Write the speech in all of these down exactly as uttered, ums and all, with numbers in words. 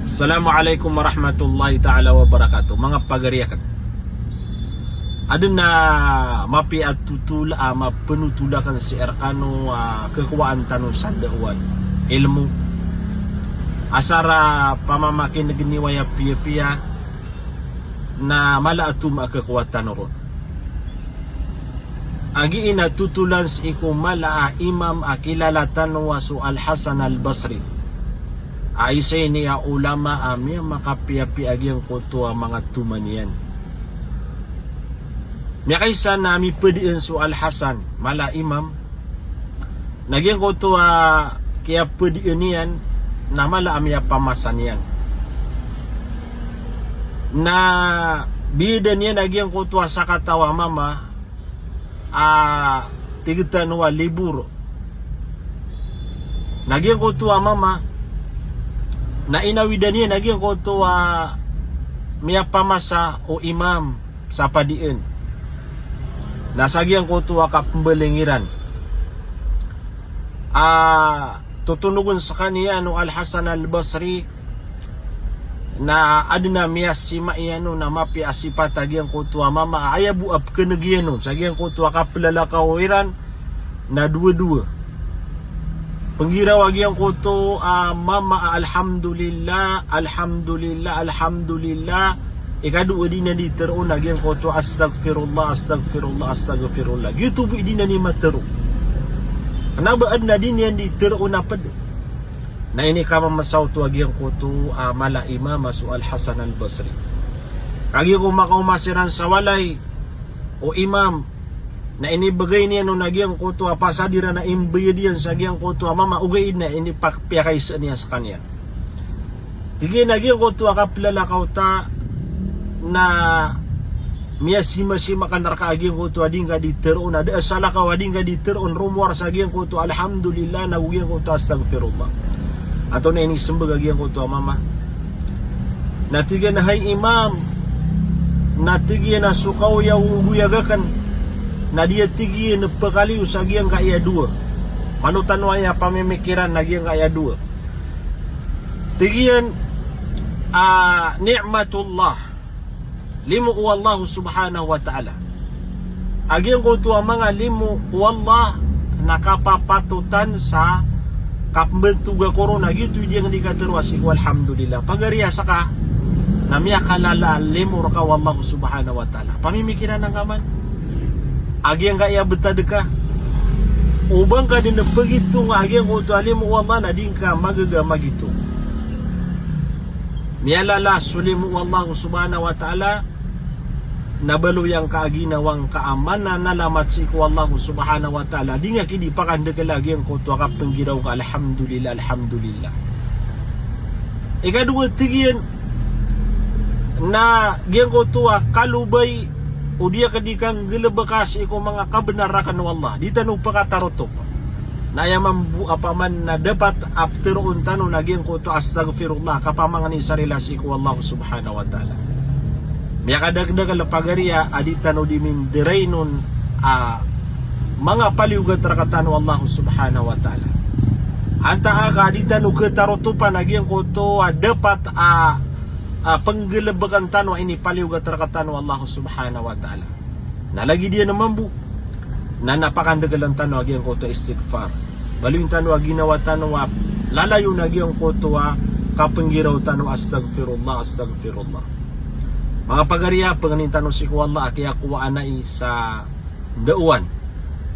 Assalamu alaikum warahmatullahi ta'ala wabarakatuh. Manga pagari akn, adn a mapiya a totol a mapenotol akn sii rkano a kekowaan tano sa da'wah, ilmo. Asar a pamamakineg niyo aya piyapiya na mala a tomo a kekowa tano ron. A giya na totolan sii ko mala a imam a kilala tano a so Al-Hasan Al-Basri, a isa ini a ulama a miyamakapiyapiya a giyangkoto a manga toman iyan. Miyakaisa na miped iyan so Al-Hasan, mala a imam, na giyangkoto a kiyaped iyan na mala a miyapamasa niyan. Na biyedan iyan a giyangkoto a sakataw a mama a tig tano a libor. Na giyangkoto a mama na inawidan iyan a giyangkoto a miyapamasa o imam sa padian. Na sa giyangkoto a kapembaling iran a totonogen sekaniyan o Al-Hasan Al-Basri, na aden a miyasima iyan on a mapiya a sipat a giyangkoto a mama a aya bo a pekeneg iyan on sa giyangkoto a kapelalakaw iran na dowa-dowa. Penggiraw a giyangkoto a mama a alhamdulillah, alhamdulillah, alhamdulillah. Ikadowa di niyan di teroon a giyangkoto a astaghfirullah, astaghfirullah, astaghfirullah. Giyoto bo i di niyan di matero. Kena ba aden a di niyan di teroon a ped. Na inikamamasa oto a giyangkoto a mala a imam a so Al-Hasan Al-Basri. Kagiya ko makaoma siran sa walay o imam, na inibegay niyan on a giyangkoto a pasad iran a imbayad iyan sa giyangkoto a mama, ogaid na inipiyakaisa niyan sekaniyan. Tig iyan a giyangkoto a kapelalakaw ta na miyasimasima ka reka a giyangkoto a di ngka di teroon, a da a salakaw a di ngka di teroon, romowar sa giyangkoto a alhamdulillah nago giyangkoto a astaghfirullah. Antonaa i inisembag a giyangkoto a mama? Na tig iyan a hay imam, na tig iyan a so kaoyagoyag aken na di a tig iyan pekaliyo sa giyangkaya dowa. Mano tano aya pamimikiran na giyangkaya dowa. Tig iyan a ni'matullah, limo o Allah subhanahu wa ta'ala. A giyangkoto a manga limo o Allah na kapapatotan sa kapembantoga ko ron a giyoto i di angka di katero a sii ko alhamdulillah. Pagari a seka na miyakalala a limo reka o Allah subhanahu wa ta'ala. Pamimikiran angka man a giyangkaya betad ka. O ba ngka den pegitong a giyangkoto a limo o Allah na di ngka magaga magitong. Miyalala so limo o Allah subhanahu wa ta'ala, na baloy angka a ginawa ngka a mananalamat sii ko Allah subhanahu wa ta'ala. Di ngka ki di pakandekel a giyangkoto a kapenggiraw ka alhamdulillah, alhamdulillah. Ikadowa tig iyan na giyangkoto a kalobay o di a kedi kanggalebeka sii ko manga kabenar raken o Allah. Di tano pekatarotop. Na aya mambo a paman na dapat a peteroon tano na giyangkoto a astaghfirullah, kapamangni sa rila sii ko Allah subhanahu wa ta'ala. Miyakadakdakl a pagari a di tano di minderay non a manga paliyogat rektano o Allah subhanahu wa ta'ala. Antaa ka di tano ketarotopan a giyangkoto a dapat a, a penggalebeken tano a inipaliyogat rektano o Allah subhanahu wa ta'ala. Na lagid iyan mambo na, na pakandakelen tano a giyangkoto a istighfar. Baloyin tano a ginawa tano a lalayon a giyangkoto a kapenggiraw tano a astaghfirullah, astaghfirullah. Manga pagari a, pangnin tano sii ko Allah a kiyakowaan ai sa ndaowan.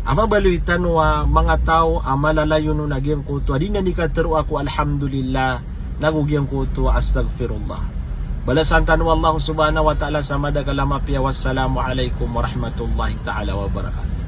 A mabaloy tano a manga taw a malalayon on a giyangkoto a di niyan di kateroa ko alhamdulillah nago giyangkoto a astaghfirullah. Balasan tano o Allah subhanahu wa ta'ala sa madakl a mapiya. Wassalamu alaikum warahmatullahi ta'ala wabarakatuh.